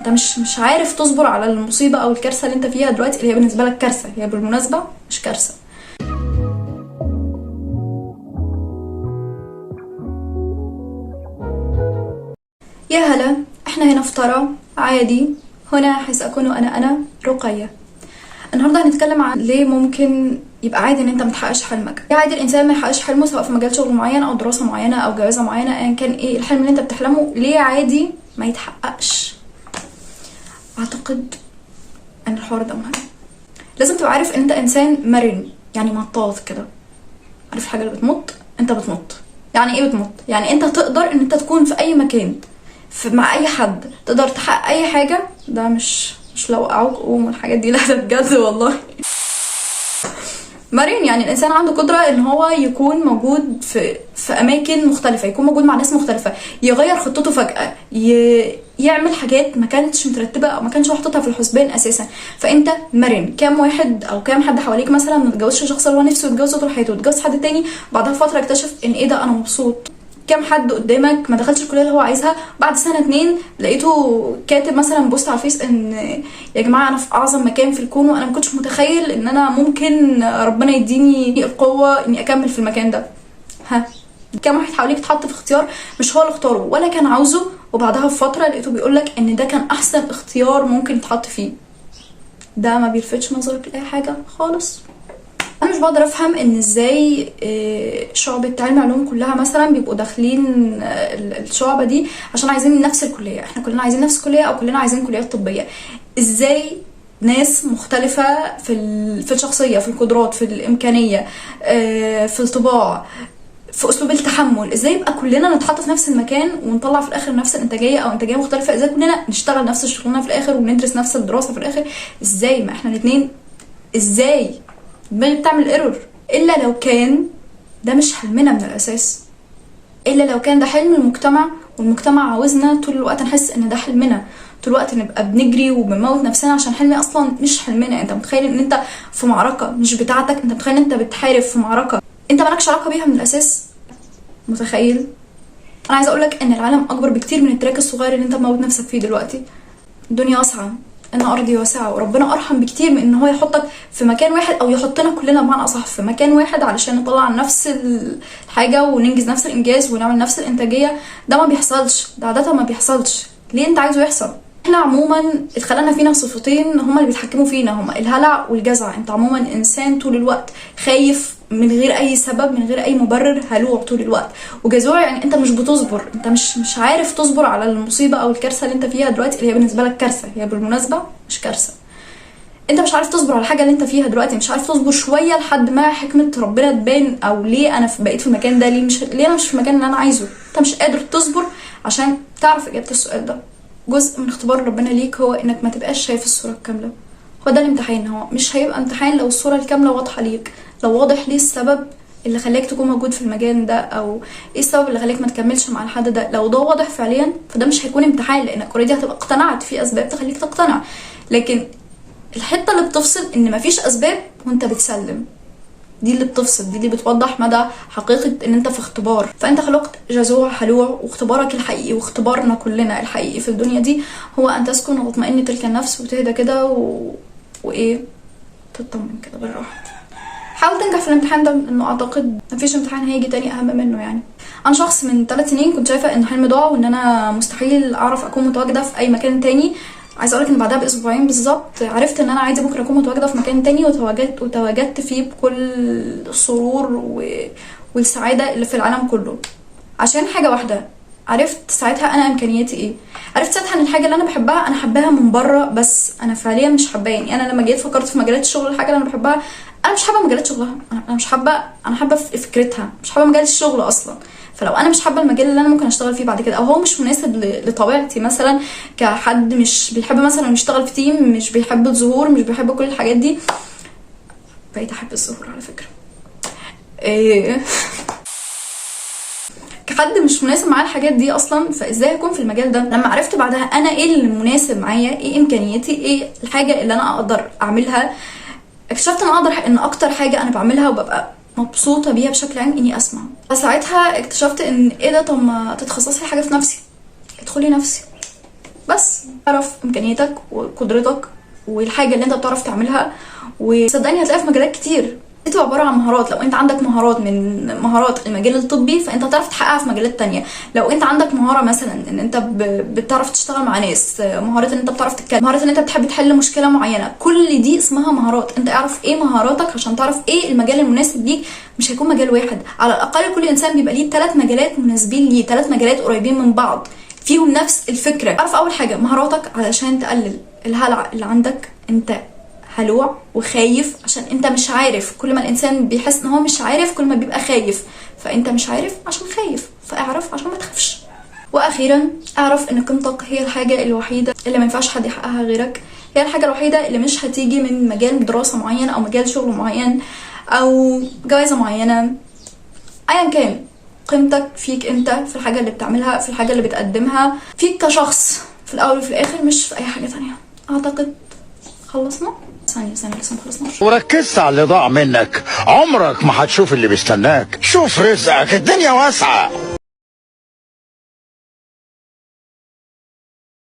انت مش عارف تصبر على المصيبة او الكارثة اللي انت فيها دلوقتي، اللي هي بالنسبة لك كارثة، هي بالمناسبة مش كارثة. يا هلا، احنا هنا في ترى عادي، هنا حيث اكون انا رقية. النهارده هنتكلم عن ليه ممكن يبقى عادي ان انت ما تحققش حلمك. ليه عادي الانسان ما يحققش حلمه، سواء في مجال شغل معين او دراسة معينة او جوازه معينة، ايا كان ايه الحلم اللي انت بتحلمه، ليه عادي ما يتحققش؟ اعتقد ان الحوار ده مهم. لازم تبقى عارف ان انت انسان مرن، يعني مطاط كده، عارف الحاجة اللي بتمط؟ انت بتمط. يعني ايه بتمط؟ يعني انت تقدر ان انت تكون في اي مكان، مع اي حد، تقدر تحقق اي حاجة. ده مش لو وقعوك قوم والحاجات دي، لا ده بجد والله. مرن يعني الانسان عنده قدره ان هو يكون موجود في اماكن مختلفة، يكون موجود مع ناس مختلفة، يغير خطته فجاة، يعمل حاجات ما كانتش مترتبة او ما كانش حاططها في الحسبان اساسا. فانت مرن. كام واحد او كام حد حواليك مثلا ما اتجوزش شخص اللي هو نفسه يتجوزه طول حياته، اتجوز حد تاني بعدها فترة اكتشف ان ايه ده انا مبسوط. كام حد قدامك ما دخلش الكلية اللي هو عايزها، بعد سنة اتنين لقيته كاتب مثلا post على الفيس ان يا جماعة انا في اعظم مكان في الكون، وانا ما كنتش متخيل ان انا ممكن ربنا يديني القوة اني اكمل في المكان ده. ها، كام واحد حواليك اتحط في اختيار مش هو اللي اختاره ولا كان عاوزه، وبعدها بفترة لقيته بيقولك ان ده كان احسن اختيار ممكن يتحط فيه. ده ما بيلفتش نظرك لاي حاجة خالص. انا مش بقدر افهم ان ازاي شعبة علم علوم كلها مثلا بيبقوا داخلين الشعبة دي عشان عايزين نفس الكلية، احنا كلنا عايزين نفس الكلية او كلنا عايزين كليات طبية. ازاي ناس مختلفة في الشخصية، في القدرات، في الامكانية، في الطباع، في اسلوب التحمل، ازاي يبقى كلنا نتحط في نفس المكان ونطلع في الاخر نفس الانتاجية او انتاجية مختلفة؟ ازاي كلنا نشتغل نفس الشغلانة في الاخر وندرس نفس الدراسة في الاخر؟ ازاي ما احنا الاتنين؟ ازاي دماغي بتعمل ايرور؟ الا لو كان ده مش حلمنا من الاساس، الا لو كان ده حلم المجتمع، والمجتمع عاوزنا طول الوقت نحس ان ده حلمنا، طول الوقت نبقى بنجري وبنموت نفسنا عشان حلمي اصلا مش حلمنا. انت متخيل ان انت في معركة مش بتاعتك؟ انت متخيل ان انت بتحارب في معركة انت مالكش علاقة بيها من الاساس؟ متخيل؟ انا عايزه اقولك ان العالم اكبر بكتير من التراك الصغير اللي انت بتموت نفسك فيه دلوقتي. الدنيا واسعة، ان ارضي واسعة، وربنا ارحم بكتير من ان هو يحطك في مكان واحد، او يحطنا كلنا بمعنى اصح في مكان واحد علشان نطلع نفس الحاجة وننجز نفس الانجاز ونعمل نفس الانتاجية. ده ما بيحصلش، ده عادة ما بيحصلش. ليه انت عايزه يحصل؟ احنا عموما اتخلقنا فينا صفتين هما اللي بيتحكموا فينا، هما الهلع والجزع. انت عموما انسان طول الوقت خايف من غير اي سبب، من غير اي مبرر، هلوع طول الوقت، وجزوع يعني انت مش بتصبر، انت مش عارف تصبر على المصيبة او الكارثة اللي انت فيها دلوقتي، اللي هي بالنسبة لك كارثة، هي بالمناسبة مش كارثة. انت مش عارف تصبر على الحاجة اللي انت فيها دلوقتي، مش عارف تصبر شوية لحد ما حكمه ربنا تبان، او ليه انا بقيت في المكان ده، ليه انا مش في المكان اللي انا عايزه. انت مش قادر تصبر عشان تعرف اجابه السؤال ده. جزء من اختبار ربنا ليك هو انك ما تبقاش شايف الصورة الكاملة. هو ده الامتحان، هو مش هيبقى امتحان لو الصورة الكاملة واضحة ليك، لو واضح ليه السبب اللي خلاك تكون موجود في المجال ده، او ايه السبب اللي خلاك ما تكملش مع الحد ده. لو ده واضح فعليا فده مش هيكون امتحان، لانك already هتبقى اقتنعت، في اسباب تخليك تقتنع. لكن الحتة اللي بتفصل ان مفيش اسباب وانت بتسلم، دي اللي بتفصل، دي اللي بتوضح مدى حقيقة ان انت في اختبار. فانت خلقت جزوع هلوع، واختبارك الحقيقي واختبارنا كلنا الحقيقي في الدنيا دي هو ان تسكن وتطمئن تلك النفس وتهدى كده وايه، تطمن كده بالراحة. حاول تنجح في الامتحان ده، لانه اعتقد مفيش امتحان هيجي تاني اهم منه. يعني انا شخص من 3 سنين كنت شايفة ان حلمي ضاع، وان انا مستحيل اعرف اكون متواجدة في اي مكان تاني. عايزه اقولك ان بعدها باسبوعين بالظبط عرفت ان انا عايزه ممكن اكون متواجدة في مكان تاني، وتواجدت فيه بكل السرور والسعادة اللي في العالم كله، عشان حاجة واحدة. عرفت ساعتها انا امكانياتي ايه، عرفت ساعتها ان الحاجة اللي انا بحبها انا حباها من بره، بس انا فعليا مش حباها. يعني انا لما جيت فكرت في مجالات الشغل، الحاجة اللي انا بحبها انا مش حابة مجالات شغلها، انا مش حابة، انا حابة فكرتها، مش حابة مجال الشغل اصلا. فلو انا مش حابة المجال اللي انا ممكن اشتغل فيه بعد كده، او هو مش مناسب لطبيعتي مثلا، كحد مش بيحب مثلا يشتغل في تيم، مش بيحب الظهور، مش بيحب كل الحاجات دي. بقيت احب الظهور على فكرة. إيه كحد مش مناسب معاه الحاجات دي اصلا، فازاي اكون في المجال ده؟ لما عرفت بعدها انا ايه اللي مناسب معايا، ايه امكانياتي، ايه الحاجة اللي انا اقدر اعملها، اكتشفت ان اقدر ان اكتر حاجة انا بعملها وببقى مبسوطة بيها بشكل عام اني اسمع. فساعتها اكتشفت ان ايه ده، طب ما تتخصصي حاجة في نفسي، ادخلي نفسي. بس اعرف امكانياتك وقدرتك والحاجة اللي انت بتعرف تعملها، وصدقني هتلاقيها في مجالات كتير. دي تبقى عبارة عن مهارات. لو انت عندك مهارات من مهارات المجال الطبي فانت هتعرف تحققها في مجالات تانية. لو انت عندك مهارة مثلا ان انت بتعرف تشتغل مع ناس، مهارة ان انت بتعرف تتكلم، مهارة ان انت بتحب تحل مشكلة معينه، كل دي اسمها مهارات. انت اعرف ايه مهاراتك عشان تعرف ايه المجال المناسب ليك. مش هيكون مجال واحد، على الاقل كل انسان بيبقى ليه 3 مجالات مناسبين ليه، 3 مجالات قريبين من بعض فيهم نفس الفكره. اعرف اول حاجة مهاراتك علشان تقلل الهلع اللي عندك. انت هلوع وخايف عشان انت مش عارف. كل ما الانسان بيحس ان هو مش عارف كل ما بيبقى خايف، فانت مش عارف عشان خايف، فاعرف عشان ما تخافش. واخيرا، اعرف ان قيمتك هي الحاجة الوحيدة اللي ما ينفعش حد يحققها غيرك، هي الحاجة الوحيدة اللي مش هتيجي من مجال دراسة معين او مجال شغل معين او جوازه معينه، ايا كان. قيمتك فيك انت، في الحاجة اللي بتعملها، في الحاجة اللي بتقدمها، فيك كشخص في الاول وفي الاخر، مش في اي حاجة تانية. اعتقد خلصنا. ثانية ثانيه، لسه ما خلصناش. وركزت على اللي ضاع منك، عمرك ما هتشوف اللي بيستناك. شوف رزقك، الدنيا واسعة.